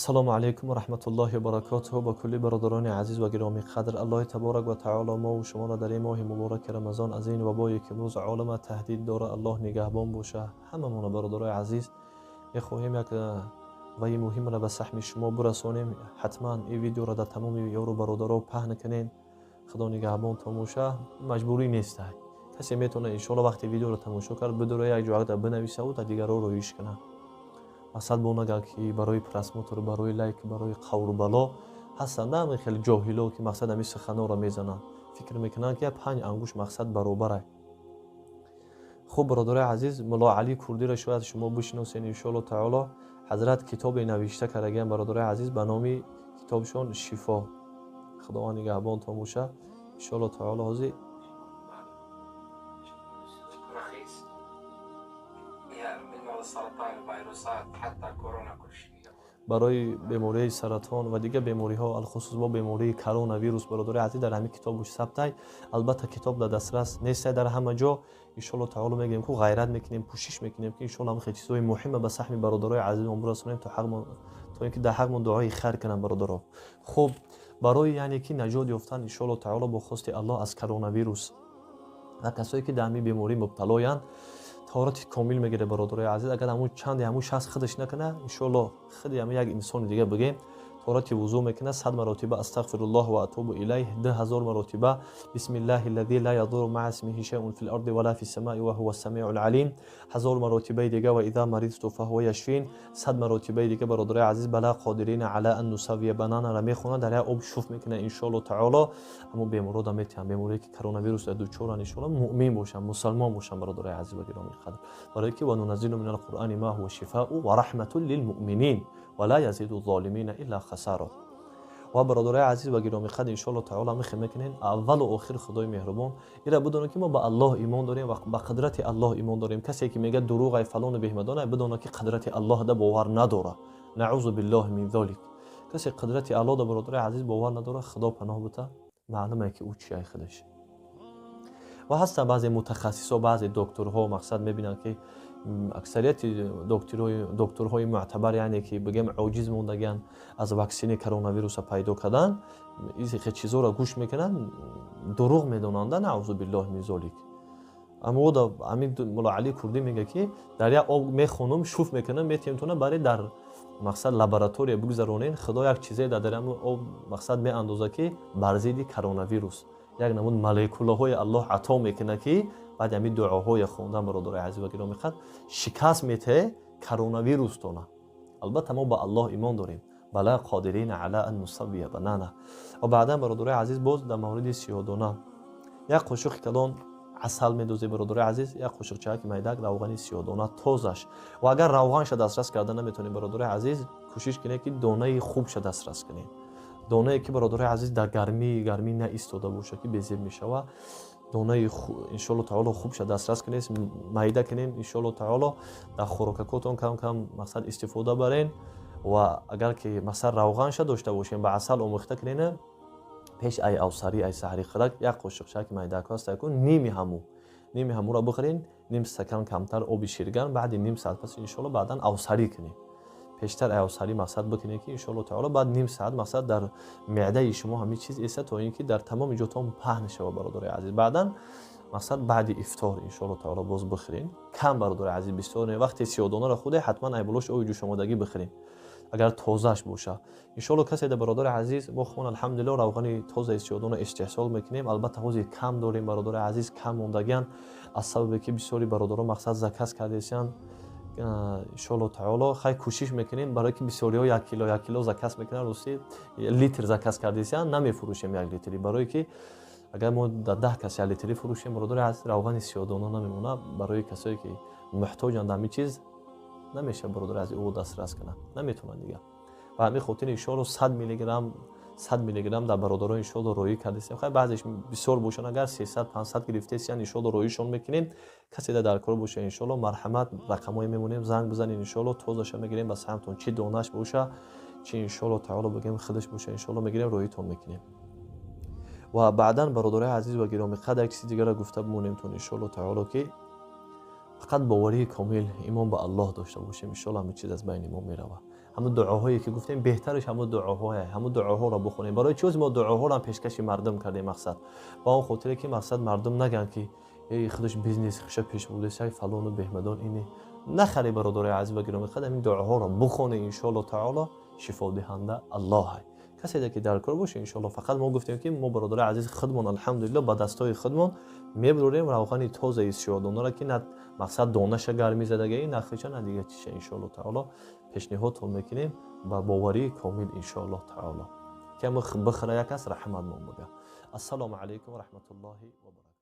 Ассалому алайкум ва раҳматуллоҳи ва баракотуҳу. Ба кулли бародарони азиз ва гиромӣ қадр, Аллоҳи таборак ва таоло мо ва шуморо дар ин моҳи мубораки Рамазон аз ин вабое ки имрӯз олама таҳдид дора, Аллоҳ нигаҳбон боша. Ҳамамона бародарои азиз мехоҳем як ваи муҳимро ба саҳми шумо бирасонем. Ҳатман ин видеоро дар тамоми ёру бародаро паҳн кунед. Худо нигаҳбон тамоша маҷбурӣ нест. Касе метавонад иншоалло вақте видеоро тамошо кард, бидура як ҷо бинависаву дар дигарро роиш кунад. Мақсад бо нагар ки барои просмотр, барои лайк, барои қаврубало ҳастанд ҳамин хеле ҷоҳило, ки мақсад ҳамин суханонро мезананд, фикр мекунанд, ки панҷ ангушт мақсад баробарай. Хуб, бародарои азиз, Мулло Али Курдиро шояд шумо бишиносед, иншоалло таоло. Ҳазрат китобе навишта кардагиам, бародарои азиз, ба номи китобшон «Шифо». Худованд нигаҳбонтон боша, иншоалло таоло. Ҳозир رخيص يا من مرض السرطان، الفيروسات، حتى كورونا، كل شيء. Барои бемории саратон ва дигар бемориҳо, алхусус бо бемории коронавирус, бародари азиз, дар ҳамин китобуш сабтай. Албатта, китоб дар дастрас нестай дар ҳама ҷо. Иншоалло таоло мегӯем ку ғайрат мекунем, кӯшиш мекунем, ки иншоалло ҳамин хел чизҳои муҳима ба саҳми бародарои азизмон бирасонем, то ин ки дар ҳақмон дуои хайр кунанд бародаро. Хуб, барои яъне ки наҷот ёфтан, иншоалло таоло, бо хости Аллоҳ, аз коронавирус ва касое ки дар ҳамин беморӣ мубталоянд, таҳорати комил мегирад, бародарои азиз. Агар ҳамун чанде ҳамун шахс худаш накунад, иншоалло худи ҳамин як инсони дига бигем, таҳорати вузӯ мекунад, 100 маротиба астағфируллоҳ ва атубу илайҳ, 2000 маротиба бисмиллаҳи аллази ла ядурру маа исмиҳи шайъун фил арди ва ла фис самаи ва ҳува самиул алим, 1000 маротибаи дига ва иза маридту фаҳува яшфин, 100 маротибаи дига, бародарои азиз, бала қодирина ала ан нусаввия бананара мехонад, дар як об шуф мекунад. Иншоалло таоло ҳамун беморро метиҳам, беморие ки коронавирус дар дучоранд, иншоалло муъмин бошанд, мусалмон бошанд, бародарои азиз ва гиромии қадр. Барое ки ва нуназзилу минал қуръани ма ҳува шифоу ва раҳматун лилмуъминин ва ла язиду золимина илла хасаро. Ва бародарои азиз ва гиромии қадр, иншоалло таоло мехел мекунем. Аввалу охир Худои меҳрубон ира бидонад, ки мо ба Аллоҳ имон дорем ва ба қудрати Аллоҳ имон дорем. Касе ки мегӯяд дурӯғай, фалону беҳмадонай, бидонад, ки қудрати Аллоҳ да бовар надорад. Наузу биллоҳи мин золик. Касе қудрати Аллоҳ да, бародарои азиз, бовар надорад, Худо паноҳ бута, маълуме ки ӯ чиай худаш. Ва ҳастанд баъзе мутахассисо, баъзе докторҳо, мақсад мебинанд, ки аксарияти докторҳои мӯътабар, яъне ки бигем, оҷиз мондагианд аз ваксини коронавируса пайдо кардан, ин чизҳоро гӯш мекунанд, дурӯғ медонанда. Наузу биллоҳи мин золик. Аммо ҳамин Мулло Али Курдӣ мегӯяд, ки дар як об мехонум, шуф мекунам, метиҳем тона, баре дар мақсад лаборатория бигзаронен. Худо як чизе дар ҳамин об мақсад меандозад, ки бар зидди коронавирус як намуд молекулаҳои Аллоҳ ато мекунад, ки баъди ҳамин дуоҳое хондан, бародарои азиз ва гиромии қадр, шикаст метаҳе коронавирустона. Албатта, мо ба Аллоҳ имон дорем. Бала қодирина ала ан нусаввия банана. Ва баъдан, бародарои азиз, боз дар мавриди сиёҳдона як қошуқи калон асал медозед, бародарои азиз, як қошуқчаки майдак равғани сиёҳдона тозаш. Ва агар равғанша дастрас карда наметавонед, бародарои азиз, кӯшиш кунед, ки донаи хубша дастрас кунед, донае ки, бародарои азиз, дар гармӣ наистода бошад, ки безеб мешавад. Донаи иншоалло таоло хубша дастрас кунед, майда кунед, иншоалло таоло дар хӯрокакотон кам кам мақсад истифода барен. Ва агар ки мақсад равғанша дошта бошем, ба асал омехта кунед, пеш ай авсарӣ, ай саҳари хӯрак як қошуқчаки майдако ҳаста, ними ҳамуро бихӯрен, ним стакан камтар оби ширган, баъди ним саат пас иншоалло баъдан авсарӣ кунед. Пештар авсарӣ мақсад бикунед, ки иншоалло таоло баъд ним саат мақсад дар меъдаи шумо ҳамин чиз эса, то ин ки дар тамоми ҷотон паҳн шавад, бародарои азиз. Баъдан мақсад баъди ифтор иншоалло таоло боз бихӯрен кам, бародарои азиз, бисёр не. Вақте сиёдонаро худе ҳатман айболош оби ҷӯшомодагӣ бихӯрем, агар тозааш боша, иншоалло. Касе да, бародари азиз, мо хон, алҳамдулилло, равғани тозаи сиёдона истеҳсол мекунем. Албатта, ҳозир кам дорем, бародари азиз, кам мондагиан, аз сабабе ки бисёри бародарон мақсад заказ кардесиянд. Иншоалло таоло хай кӯшиш мекунем, барое ки бисёриҳо як кило, як кило заказ мекунанд, рости литр заказ кардесиянд, намефурӯшем як литри, барое ки агар мо дар 10 кас як литрӣ фурӯшем, бародари азиз, равғани сиёдона намемонад. Барои касое ки муҳтоҷанд ҳамин чиз намешавад, бародари азиз, ӯ дастрас кунад наметавонад дига. Ба ҳамин хотир иншоалло 100 миллиграмм, 100 миллиграмм дар бародарон иншоалло роӣ кардесем. Хай, баъзеш бисёр бошанд, агар 300, 500 гирифтесиян, иншоалло роишон мекунем. Касе да дар кор боша, иншоалло марҳамат, рақамҳое мемонем, занг бизанед, иншоалло тозаша мегирем ба самтон, чӣ донаш боша, чӣ иншоалло таоло бигем худаш боша, иншоалло мегирем, роитон мекунем. Ва баъдан, бародарои азиз ва гиромӣ қадр, як чизи дигарро гуфта бимонемтон, иншоалло таоло, ки фақат боварии комил, имон ба Аллоҳ дошта бошем, иншоалло ҳамин чиз аз байни мо меравад. Ҳамун дуоҳое ки гуфтем, беҳтараш ҳамун дуоҳое, ҳамун дуоҳоро бихонем. Барои чиз мо дуоҳоро пешкаши мардум кардем? Мақсад ба он хотире ки мақсад мардум наган ки эй, худаш бизнес хуша пеш бурдесай, фалону беҳмадон, ини нахари. Бародари азиз ва гиромӣ қадр, ҳамин дуоҳоро бихоне, иншоалло таоло шифодиҳанда Аллоҳ. Касе ки дар кор боше, иншоалло. Фақат мо гуфтем ки мо, бародари азиз, худмон, алҳамдулилло, ба дастҳои худмон мебурем равғани тозаи сиёдонара, ки на мақсад донаша гармӣ задагаи, на хича, на дига чиша. Иншоалло таоло пешниҳодтон мекунем ба боварии комил, иншоалло таоло, ки бихара як кас, раҳмат мон бага. Ассалому алайкум ва раҳматуллоҳи ва баракатуҳ.